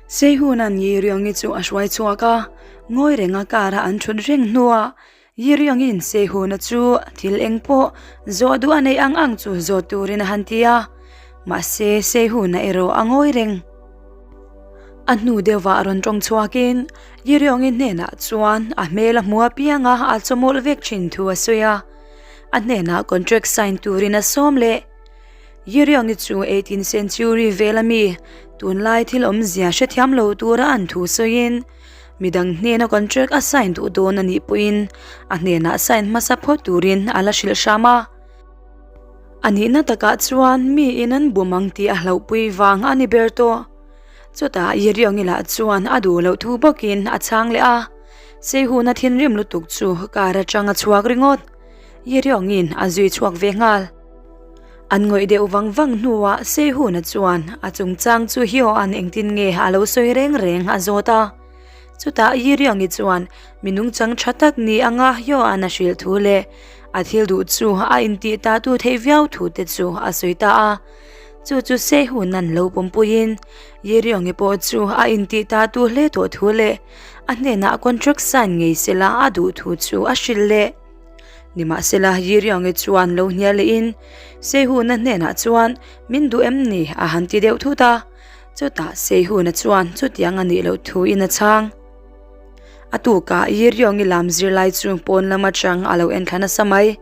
Seihuna'n Yiriongi chu a hruai chhuak a, ngawi renga car-a an thut reng hnuah Yiriongi'n Seihuna chu thil eng pawh zawh duh a neih ang ang chu zawt turin a han ti a, mahse Seihuna erawh a ngawi reng. A hnu deuhvah rawn tawng chhuakin Yiriongi hnenah chuan a hmel a hmu apianga a chawmawlh vek thin thu a sawi a, a hnenah contract sign turin a sawm leh. Yiriongi chu 18th century vel ami tunlai thil awmzia hrethiam lo tura an thu sawiin midang hnena contract a sign duh dawn a nih pawhin a hnenah sign hmasa phawt turin a la hrilh hram a. A nihna takah chuan miin an bum ang tih a hlauhpui vang a ni ber tawh. Chutah Yiriongi lah chuan a duh loh thu bawkin a chhang leh a, Seihuna thinrim lutuk chu car atang a chhuak ringawt. Yiriongi'n a zui chhuak ve nghal. An ngawih deuh vang vang hnuah Sehuna chuan a chungchang chu Hioan engtin nge a lo sawi reng reng a zawt a. Chutah Yiriongi chuan mi nungchang tha tak ni anga Hioan a hrilh thu leh a thil duh chu a intih ta tu theih viau thu te chu a sawi ta a. Chu chu Sehuna'n lo pawmpuiin Yiriongi pawh chu a intih ta tu hle tawh thu leh a hnenah contract sign ngei sela a duh thu chu a hrilh leh. Nimahsela, Yiriongi chuan lo hnial lehin Seihuna hnenah chuan, Min duh em ni? a han ti deuh thut a. Chutah Seihuna chuan chutiang a nih loh thuin a chhang. A tukah Yiriongi lam zirlai chu pawn lam atang a lo enthla nasa mai.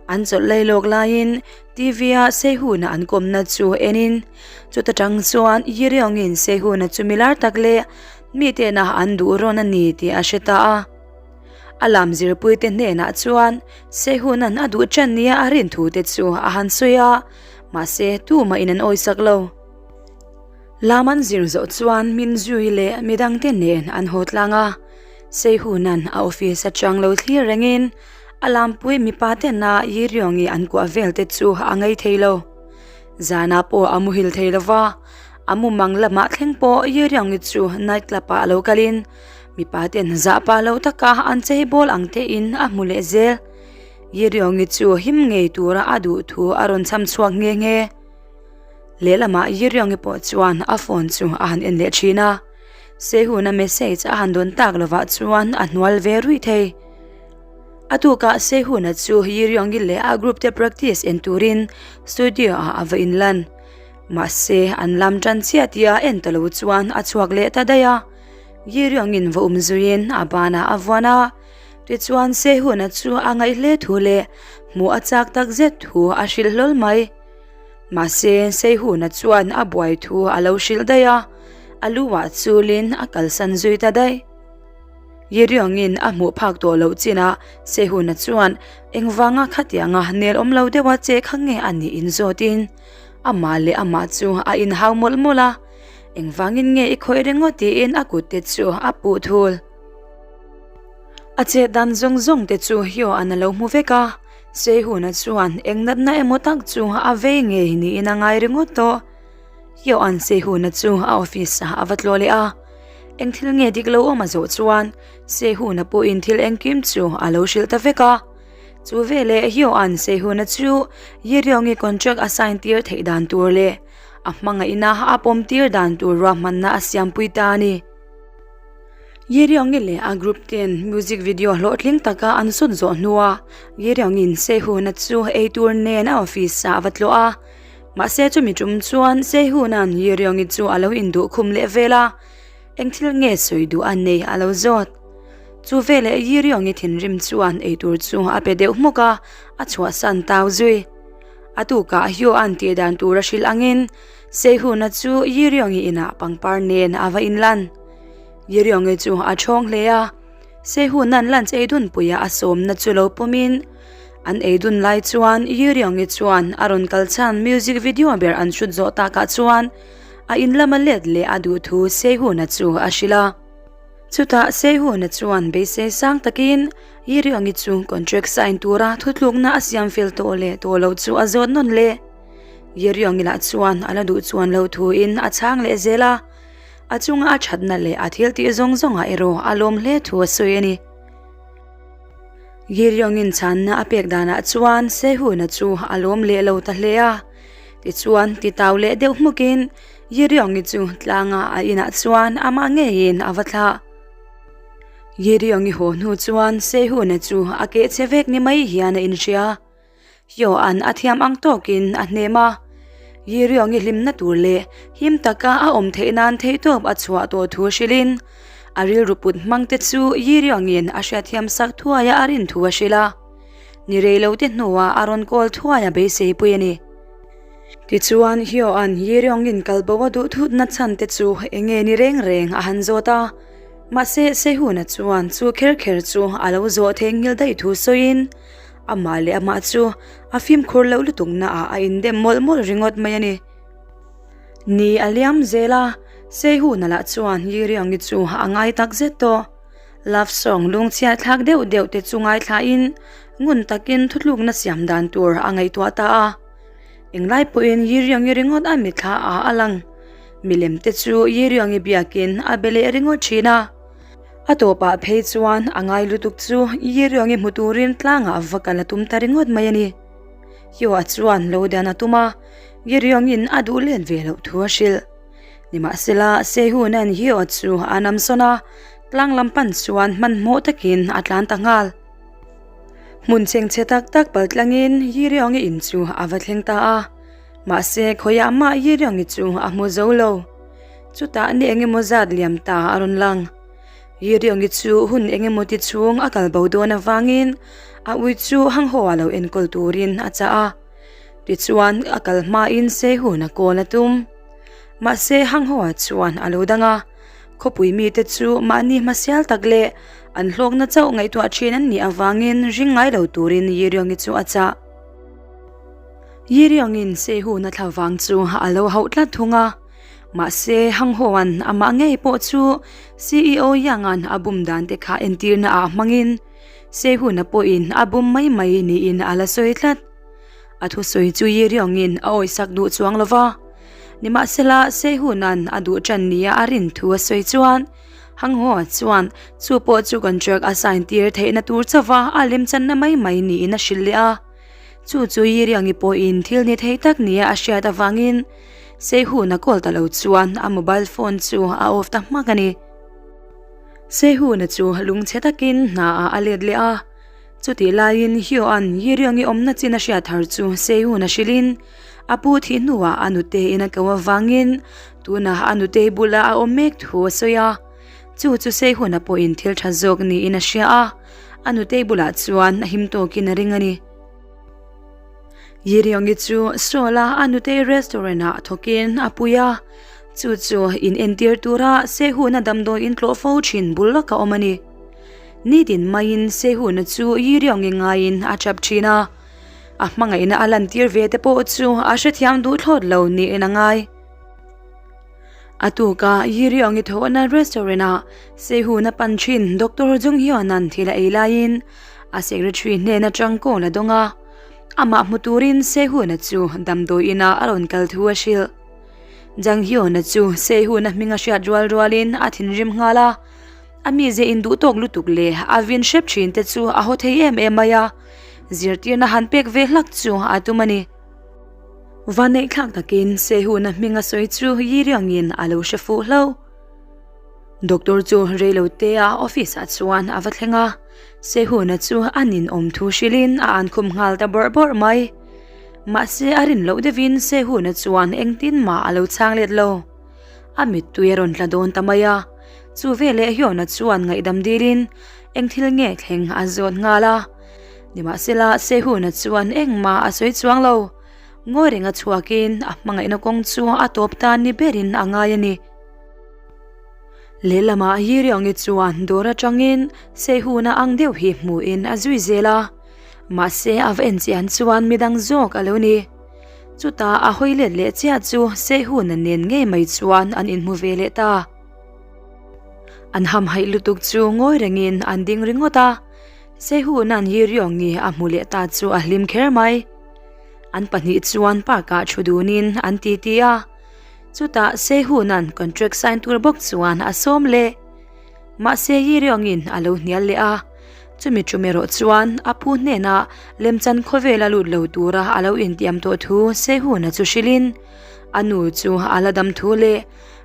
An chawlh lei lawk laiin TV-a Seihuna an kawmna chu enin chuta tang chuan Yiriongi'n Seihuna chu milar tak leh mitena an duh rawn a ni tih a hre ta a. A lam zirpuite hnenah chuan Sehuna'n a duh ṭan nia a rin thute chu a han sawi a, mahse tumahin an awisak lo. Lam an zir zawh chuan min zui leh midangte nen an haw tlang a, Sehuna'n a office aṭang lo thlir rengin a lampui mipa tena Yiriongi an kuah velte chu a ngei thei lo. Zanah pawh a muhil thei lo va, a mumang lamah thleng pawh Yiriongi chu night club-ah a lo kalin Mipa ten zah pah lo taka an chei bawl ang te in a hmu leh zel. Yiriongi chu him ngei tura a duh thu a rawn cham chhuak nghe nghe. Lehlamah Yiriongi pawh chuan a phone chu a han en leh thin a. Sehuna message a han dawn tak lovah chuan a hnual ve ruih thei. A tukah Sehuna chu Yiriongi leh a group te practice en turin studio ah a va inlan. Mahse an lam tan chiah tia en ta lo chuan a chhuak leh ta daih a. Yiriangin va um zuiin a banah a vuan a, tichuan Sehuna chu a ngaih hle thu leh hmuh a chak tak zet thu a hrilh hlawl mai. Mahse, Sehuna chuan a buai thu a lo hrilh daih a, a luah chulin a kalsan zui ta daih. Yiriangin a hmuh phak tawh loh chinah Sehuna chuan engvanga khatianga nel awm lo deuha che kha nge a nih inzawtin amah leh amah chu a inhau mawlh mawlh a. Engvangin nge i khawih ringawt tiin a kut te chu a puh thul. A chet dan zawng zawng te chu Hioan a lo hmu vek a, Seihuna chuan eng natna emaw tak chu a vei ngei niin a ngai ringawt tawh. Hioan Seihuna chu a office ah a va tlawh leh a, eng thil nge dik lo awm a zawh chuan Seihuna pawhin thil engkim chu a lo hrilh ta vek a. Chu veleh Hioan Seihuna chu Yiriongi contract a sign tir theih dan tur leh A hmangaihna a pawm tir dan tur ruahmanna a siampui ta a ni. Yiriongi leh a group ten music video hlawhtling taka an sut zawh hnuah Yiriongi'n Sehuna chu eitur nen a office ah a va tlawh a. Mahse chumi tum chuan Sehuna'n Yiriongi chu a lo induh khum leh vel a, eng thil nge sawi duh a nei a lo zawt. Chu veleh Yiriongi thinrim chuan eitur chu a pe deuh hmuk a, a chhuahsan tau zui. A tukah Hyoan tih dan tur a hrilh angin Sehuna chu Yiriongi inah pangpar nen a va inlan. Yiriongi chu a thawng hle a, Sehuna'n lunch ei dunpuia a sawmna chu lo pawmin an ei dun lai chuan Yiriongi chuan a rawn kal chhan music video ber an hrut zawh takah chuan a in lama let leh a duh thu Sehuna chu a hrilh a. Chutah Sehuna chuan beisei sang takin Yiriongi chu contract sign tura thutlukna a siam fel tawh leh tawh loh chu a zawt nawn leh. Yiriongi lah chuan a la duh chuan lo thuin a chhang leh zel a, a chunga a thatna leh a thil tih zawng zawngah erawh a lawm hle thu a sawi a ni. Yiriongi'n chhanna a pek danah chuan Sehuna chu a lawm leh lo ta hle a, tichuan titau leh deuh hmukin. Yiriong-i chu tlanga a inah chuan amah ngeiin a va thlah. Yiriong-i haw hnu chuan Sehun-a chu a keh che vek ni mai hian a inhria. Hyo-a'n a thiam ang tawkin a hnem a, Yiriong-i hlimna tur leh him taka a awm theih nan theihtawp a chhuah tawh thu hrilhin a rilru put hmang te chu Yiriong-in a hriatthiam sak thuaia a rin thu a hrilh a. Ni rei lo te hnuah a rawn kawl thuai a beiseipui a ni. Tichuan, Hyo-a'n Yiriong-in kalbo a duh thutna chhan te chu eng nge ni reng reng a han zawt a. Mahse, Sehun-a chuan chu kher kher chu a lo zawh theihnghilh daih thu sawiin amah leh amah chu a fimkhur loh lutuk naah a indem mawlh mawlh ringawt mai a ni. Ni a liam zel a, Sehun-a lah chuan Yiriong-i chu a ngai tak zet tawh. Love song lungchhiat thlak deuh deuh te chu ngaithlain ngun takin thutlukna siam dan tur a ngaihtuah ta a. Englai pawhin Yiriangi ringawt a mitthla ah a lang. Milem te chu Yiriangi biakin a be leh ringawt thin a. A tawpah phei chuan a ngai lutuk chu Yiriangi hmu turin tlangah va kal a tum ta ringawt mai a ni. Hyo-a chuan lo dan a tum a, Yiriangi'n a duh let ve loh thu a hrilh. Nimahsela, Sehuna'n Hyo chu a namsawn a, tlang lam pan chuan hmanhmawh takin a tlan ta nghal. Hmun chhengchhe tak tak pal tlangin Yiriongi in chu a va thleng ta a, mahse khawiah mah Yiriongi chu a hmu zo lo. Chutah ni engemaw zat liam ta a rawn lang. Yiriongi chu hun engemaw ti chhung a kal bo dawn avangin a ui chu Hanghoa lo enkawl turin a chah a. Tichuan a kal hmain Sehun a kawl a tum. Mahse Hanghoa chuan a lo dang a, khawpui mite chu mahni hmasial tak leh an hlawkna chauh ngaihtuah thin an nih avangin ring ngai lo turin Yiriong-i chu a chah. Yiriong-in Sehun a thla vang chu a lo hauh tlat thung a, mahse Hanghoa'n amah ngei pawh chu CEO Yang-a'n a bum dan te kha entirna ah hmangin Sehun-a pawhin a bum mai mai niin a la sawi tlat. A thusawi chu Yiriongin a awisak duh chuang lo va. Nimahsela, Sehuna'n a duh ṭan nia a rin thu a sawi chuan, Hanghoa chuan chu pawh chu contract a sign tir theihna tur chauha a lemchanna mai mai niin a hrilh leh a. Chu chu Yiriongi pawhin thil ni thei tak nia a hriat avangin Sehuna call ta lo chuan a mobile phone chu a off ta hmak a ni. Sehuna chu lungchhe takin hnaah a let leh a. Chutih laiin Hyo-a'n Yiriong-i awmna chin a hriat thar chu Sehun a hrilhin a pu thih hnuah a nuteiin a ko avangin tunah a nutei bula a awm mek thu a sawi a. Chu chu Sehun-a pawhin thil tha zawk niin a hria a, a nutei bulah chuan a him tawkin a ring a ni. Yiriong-i chu Seoul-a a nutei restaurant-ah thawkin a pui a, chu chu in entir tura Sehun-a damdawi in tlawh fo thin bul lawka awm a ni. Nitin maiin Sehuna chu Yiriong-i ngaiin a chap thin a, a hmangaihna a lantir ve te pawh chu a hrethiam duh thlawt lo niin a ngai. A tuka Yiriong-i thawhna restaurant-ah Sehuna pan thin Doctor Jung Hyun-a'n thil a ei laiin a secretary hnen atang call a dawng a, amah hmu turin Sehuna chu damdawi inah a rawn kal thu a hrilh. Jang Hyun-a chu Sehuna hming a hriat rual rualin a thinrim nghal a, A mize induh tawk lutuk leh a vin hrep thin te chu a haw thei em em mai a, zirtirna han pek ve hlak chu a tum a ni. Vanneih thlak takin Sehuna hming a sawi chu Yiriangin a lo hre fuh hlauh. Doctor chu reilotea office ah chuan a va thleng a, Sehuna chu a ninawm thu hrilhin a ankhum nghal ta bawrh bawrh mai. Mahse a rin loh deuhin Sehuna chuan engtin mah a lo chhang let lo. A mittui a rawn tla dawn ta mai a, chu veleh Hyona chuan ngaihdam dilin eng thil nge thleng a zawt nghal a. Nimahsela Sehuna chuan engmah a sawi chuang lo. Ngawi renga chhuakin a hmangaihna kawng chu a tawp ta ni berin a ngai a ni. Lehlamah Yiriangi chuan dawr atangin Sehuna ang deuh hi hmuhin a zui zel a, mahse a va enchian chuan midang zawk a lo ni. Chutah a hawi let leh chiah chu Sehuna nen ngei mai chuan an inhmu ve leh ta. An hamhaih lutuk chu ngawi rengin an ding ringawt a, Sehuna'n Yiriawngi a hmu leh ta chu a hlim kher mai. An pahnih chuan park-ah thu dunin an titi a, chutah Sehuna'n contract sign tur bawk chuan a sawm leh. Mahse Yiriawngin a lo hnial leh a, chumi tum erawh chuan a pu hnenah lemchan khawvela lut lo tura a lo intiam tawh thu Sehuna chu hrilhin. A nu chu a la dam thu leh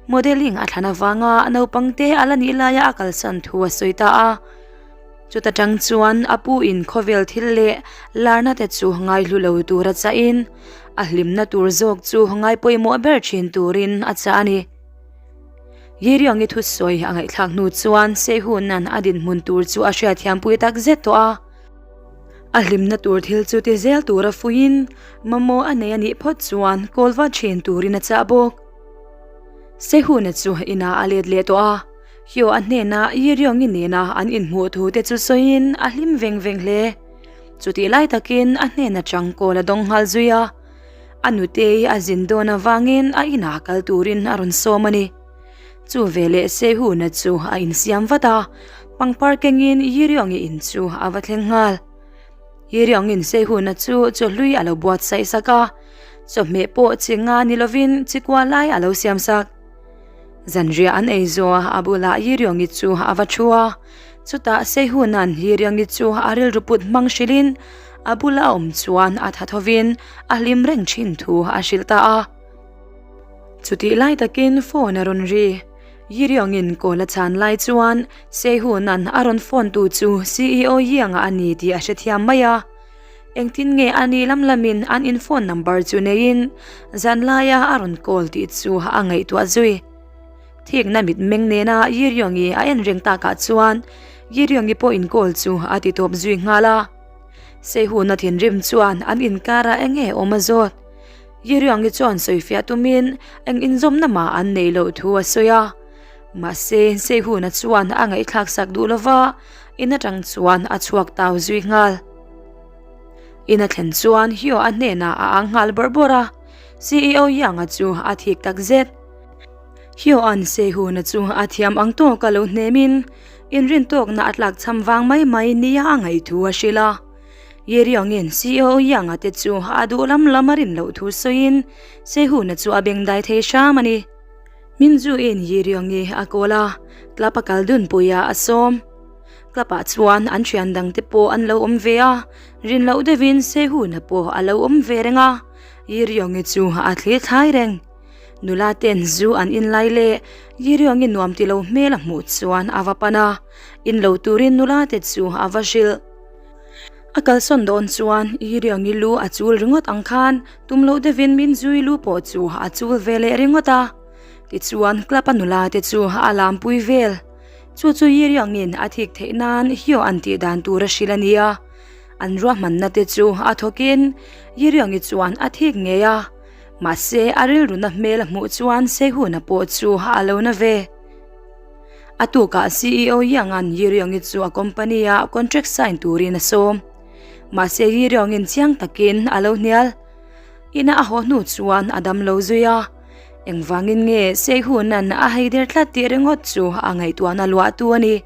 modelling a thlan avanga naupang te a la nih laia a kalsan thu a sawi ta a. Chuta tang chuan a pu in khawvel thil leh larna te chu ngaihlu lo tur a chah in a hlimna tur zawk chu ngai pawimawh ber thin turin a chah a ni. Yiriangi thusawi a ngaihthlak hnu chuan Sehun-a'n a dinhmun tur chu a hriatthiampui tak zet tawh a. A hlimna tur thil chu ti zel tura fuiin mamawh a nei a nih phawt chuan kawl va thin turin a chah bawk. Sehun-a chu inah a let leh tawh a, Hyo a hnenah Yiriangi nena an inhmuh thu te chu sawiin a hlim veng veng hle. Chutih lai takin a hnen atang kawl a dawng nghal zui a. A nutei a zin dawn avangin a inah kal turin a rawn sawm a ni. Chu veleh Sehuna chu a insiam vat a, pangpar kengin Yiriangi in chu a va thleng nghal. Yiriangin Sehuna chu chawhlui a lo buatsaih sak a, chawhmeh pawh chi nga ni lovin chi kua lai a lo siam sak. Zanriah an ei zawh a bulah Yiriangi chu a va thu a, chutah Seihuna'n Yiriangi chu a rilru put hmang hrilhin a bula a awm chuan a tha thovin a hlim reng thin thu a hrilh ta a. Chutih lai takin phone a rawn ri. Yiriangi'n call a chhan lai chuan Seihuna'n a rawn phone tu chu CEO Yianga a ni tih a hrethiam mai a. Engtin nge a ni lam lamin an in phone number chu neiin zan laia a rawn call tih chu a ngaihtuah zui. Thikna mitmeng nena Yiriangi a en reng takah chuan Yiriangi pawh in call chu a ti tawp zui nghal a. Seihuna thinrim chuan an inkara enge awm a zawt. Yiriangi chuan sawifiah tumin eng inzawmna mah an neih loh thu a sawi a. Mahse Seihuna chuan a ngaihthlak sak duh lova in atang chuan a chhuak tau zui nghal. In a thlen chuan Hyo a hnenah a ang nghal bawrh bawrh a, CEO Yang-a chu a thik tak zet. Hyo-a'n Sehun-a chu a thiam ang tawk a lo hnemin inrintawkna a tlakchham vang mai mai nia a ngaih thu a hrilh a. Ye-ryong-in CEO Yang-a te chu a duh lam lam a rin loh thu sawiin Sehun-a chu a bengdai thei hram a ni. Minzu-in Ye-ryong-i a kawl a, club a kal dunpuiah a sawm. Club ah chuan an thian dang te pawh an lo awm ve a, rin loh deuhin Sehuna pawh a lo awm ve reng a, Yiriongi chu a thlir thlai reng. Nula ten zu an in lai leh Yiriongi nuam ti lo hmel a hmuh chuan a va pan a, in lo turin nula te chu a va hrilh. A kalsawn dawn chuan Yiriongi lu a chul ringawt ang khan tum loh deuhin Minzui lu pawh chu a chul ve leh ringawt a, tichuan club a nula te chu a lampui vel. Chu chu Yiriangin a thik theih nan Hyo an tih dan tur a hrilh a nia. An ruahmanna te chu a thawkin Yiriangi chuan a thik ngei a. Mahse a rilruna hmel a hmuh chuan Sehuna pawh chu a lo na ve. A tukah CEO Yanga'n Yiriangi chu a company a contract sign turin a sawm. Mahse Yiriangin chiang takin a lo hnial. Ina a haw hnu chuan a dam lo zui a. Engvangin nge Seihuna'n a hei der tlat tih ringawt chu a ngaihtuahna luahtu a ni.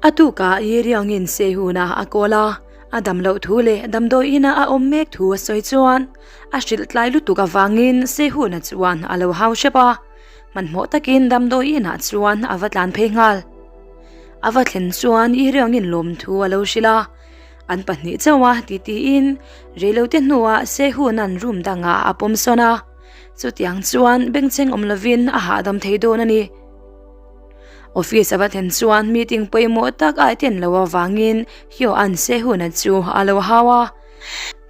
A tukah Yiriangin Seihuna a kawl a, a dam loh thu leh damdawi ina a awm mek thu a sawi chuan a hrilh tlai lutuk avangin Seihuna chuan a lo hau hrep a, hmanhmawh takin damdawi inah chuan a va tlan phei nghal. A va thlen chuan Yiriangin lawmthu a lo hrilh a, An pahnih chauh a ti tiin reilote hnuah Sehuna'n room dangah a pawm sawn a, chutiang chuan bengchheng awm lovin a hahdam thei dawn a ni. Office a va thlen chuan meeting pawimawh tak a attend loh avangin Hyo-a'n Sehuna chu a lo hau a.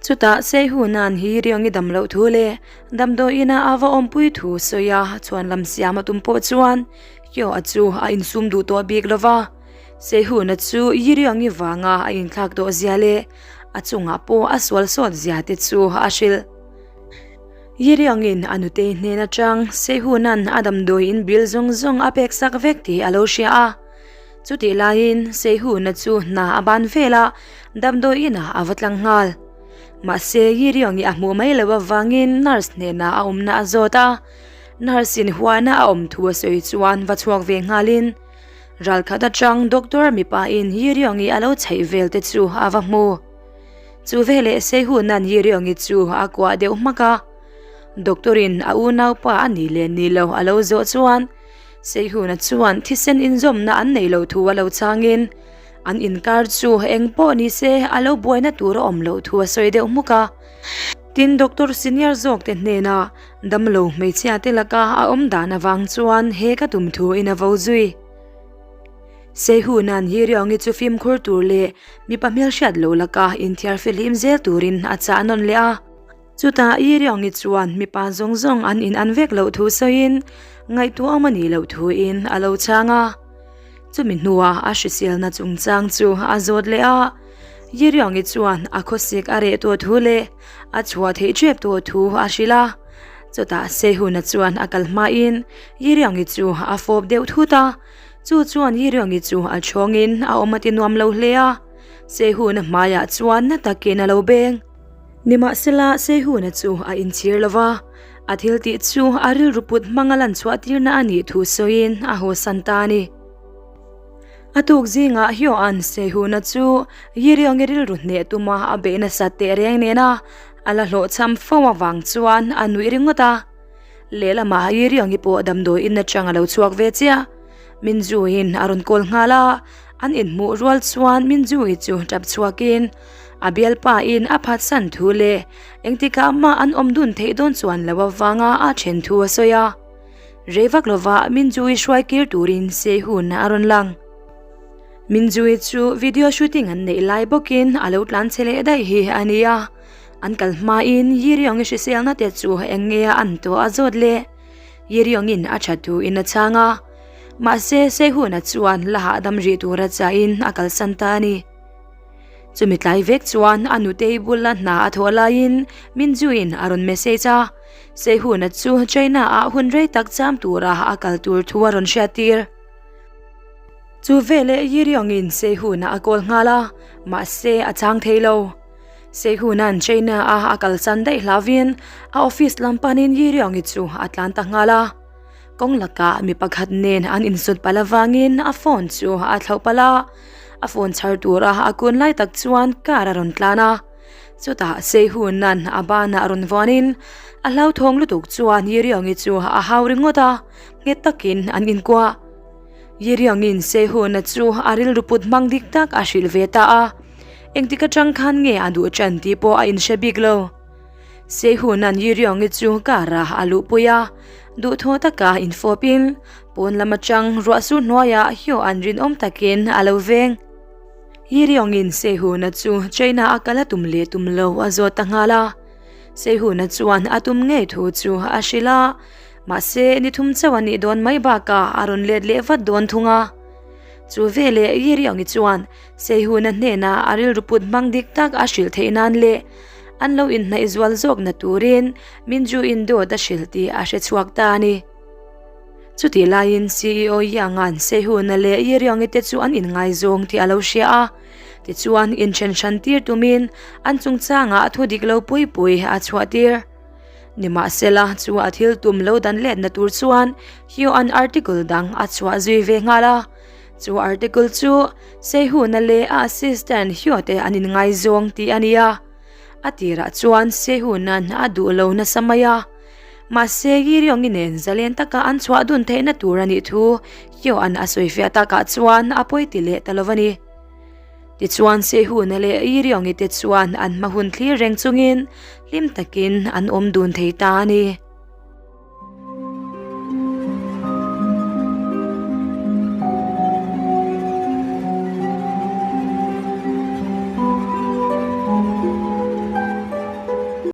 Chutah Sehuna'n hi Riongi dam loh thu leh damdawi ina a va awmpui thu sawi a chhuanlam siam a tum pawh chuan Hyo-a chu a insum duh tawh bik lova. Sehuna chu Yiriangi vanga a inthlak tawh zia leh a chungah pawh a sual sawt zia te chu a hrilh. Yiriangin a nutei hnen atang Sehuna'n a damdawiin bill zawng zawng a pek sak vek tih a lo hria a. Chutih laiin Sehuna chu hna a ban vel a, damdawiinah a va tlang nghal. Mahse Yiriangi a hmuh mai loh avangin nurse hnenah a awmna a zawt a, nurse in huana a awm thu a sawi chuan va chhuak ve nghalin, Ralkhat atang doctor mipa in Yiriongi a lo chheih vel te chu a va hmu. Chu veleh Seihuna'n Yiriongi chu a kuah deuh hmak a. Doctor in a unaupa a nih leh nih lo a lo zawh chuan Seihuna chuan thisen inzawmna an neih loh thu a lo changin an inkar chu eng pawh ni se a lo buaina tur a awm loh thu a sawi deuh hmuk a. Tin, doctor senior zawk te hnenah damlo hmeichhia te laka a awm dan avang chuan he ka tum thu in a vo zui. Seihuna'n Hiriawngi chu fimkhur tur leh mipa hmelhriat loh laka inthiar fihlim zel turin a chah nawn leh a. Chutah Hiriawngi chuan mipa zawng zawng an in an vek loh thu sawiin ngaihtuah awm a nih loh thuin a lo chhang a. Chumi hnuah a hriselna chungchang chu a zawt leh a, Yiriawngi chuan a khawsik a reh tawh thu leh a chhuah theih ṭep tawh thu a hrilh a. Chutah Sehuna chuan a kal hmain Yiriawngi chu a fawp deuh thut a, chu chuan Yiriawngi chu a chhawngin a awm a ti nuam lo hle a, Sehuna hmaiah chuan na takin a lo beng. Nimahsela Sehuna chu a inchhir lo va, a thil tih chu a rilru put hmanga lan chhuah tirna a nih thu sawiin a hawsan ta a ni. A tuk zingah Hioan Sehuna chu Yiriongi rilru hneh tuma a beih nasat teh reng nena a la hlawhchham fo avang chuan a nuih ringawt a. Lehlamah Yiriongi pawh damdawiin atang a lo chhuak ve chiah. Minjuin a rawn kawl nghal a, an inhmuh rual chuan Minjui chu tap chhuakin a bialpa in a phatsan thu leh engtikah mah an awm dun theih dawn chuan lo avanga a then thu a sawi a. Rei vak lova Minjui hruai kir turin Sehun a rawn lang. Minjui chu video shooting an neih lai bawkin a lo tlan che leh daih hi a ni a. An kal hmain Yiriong-i hriselna te chu eng nge a an tawh a zawt le. Yiriong-in a tha thuin a chhang a. Mahse Sehun-a chuan la hahdam rih tura chahin a kalsan ta a ni. Chumi tlai vek chuan a nutei bula hna a thawh laiin Minju-in a rawn message a, Sehun-a chu China-ah hun rei tak cham tura a kal tur thu a rawn hriattir. Chu veleh Yiriong-in Sehun-a a call nghal a, mahse a chang thei lo. Sehun-a'n China-a a kalsan daih hlauvin a office lam panin Yiriong-i chu a tlan ta nghal a. Kawng lakah mi pakhat nen an insut palh avangin a phone chu a thlauh palh a, a phone chhar tura a kun lai tak chuan car a rawn tlan a. Chutah Seihuna'n a banah rawn vuanin a hlauthawng lutuk chuan Yiriawngi chu a hau ringawt a, nghet takin an inkuah. Yiriawngin Seihuna chu a rilru put hmang dik tak a hrilh ve ta a, engtik atang khan nge a duh ṭan tih pawh a inhre bik lo. Seihuna'n Yiriawngi chu car-ah a luhpui a, duhthawh taka infawpin pawn lam atang ruah sur hnuaiah Hyo an rinawm takin a lo veng. Yiriawngin Seihuna chu China a kal a tum leh tum lo a zawt ta nghal a. Seihuna chuan a tum ngei thu chu a hrilh a, mahse ni thum chauh a nih dawn mai bakah a rawn let leh vat dawn thung a. Chu veleh Yiriawngi chuan Seihuna hnenah a rilru put hmang dik tak a hrilh theih nan leh an lo inhnaih zual zawkna turin Minju-in dawt a hrilh tih a hre chhuak ta a ni. Chutih laiin CEO Yang-a'n Seihuna leh Yiriong-i te chu an inngaizawng tih a lo hria a, tichuan inthen hran tir tumin an chungchangah thu dik lo pui pui a chhuah tir. Nimahsela, chu a thil tum lo dan letna tur chuan Hyo-a'n article dang a chhuah zui ve nghal a. Chu article chu Sehuna leh a assistant Hyo te an inngaizawng tih a ni a. A tirah chuan Sehuna'n a duh lo nasa mai a. Mahse, Yiryong-i nen zalen taka an chhuah dun theihna tur a nih thu Hyo-a'n a sawifiah takah chuan a pawi ti leh ta lo a ni. Tichuan, Sehuna leh Yiryong-i te chuan an hma hun thlir reng chungin hlim takin an awm dun thei ta a ni.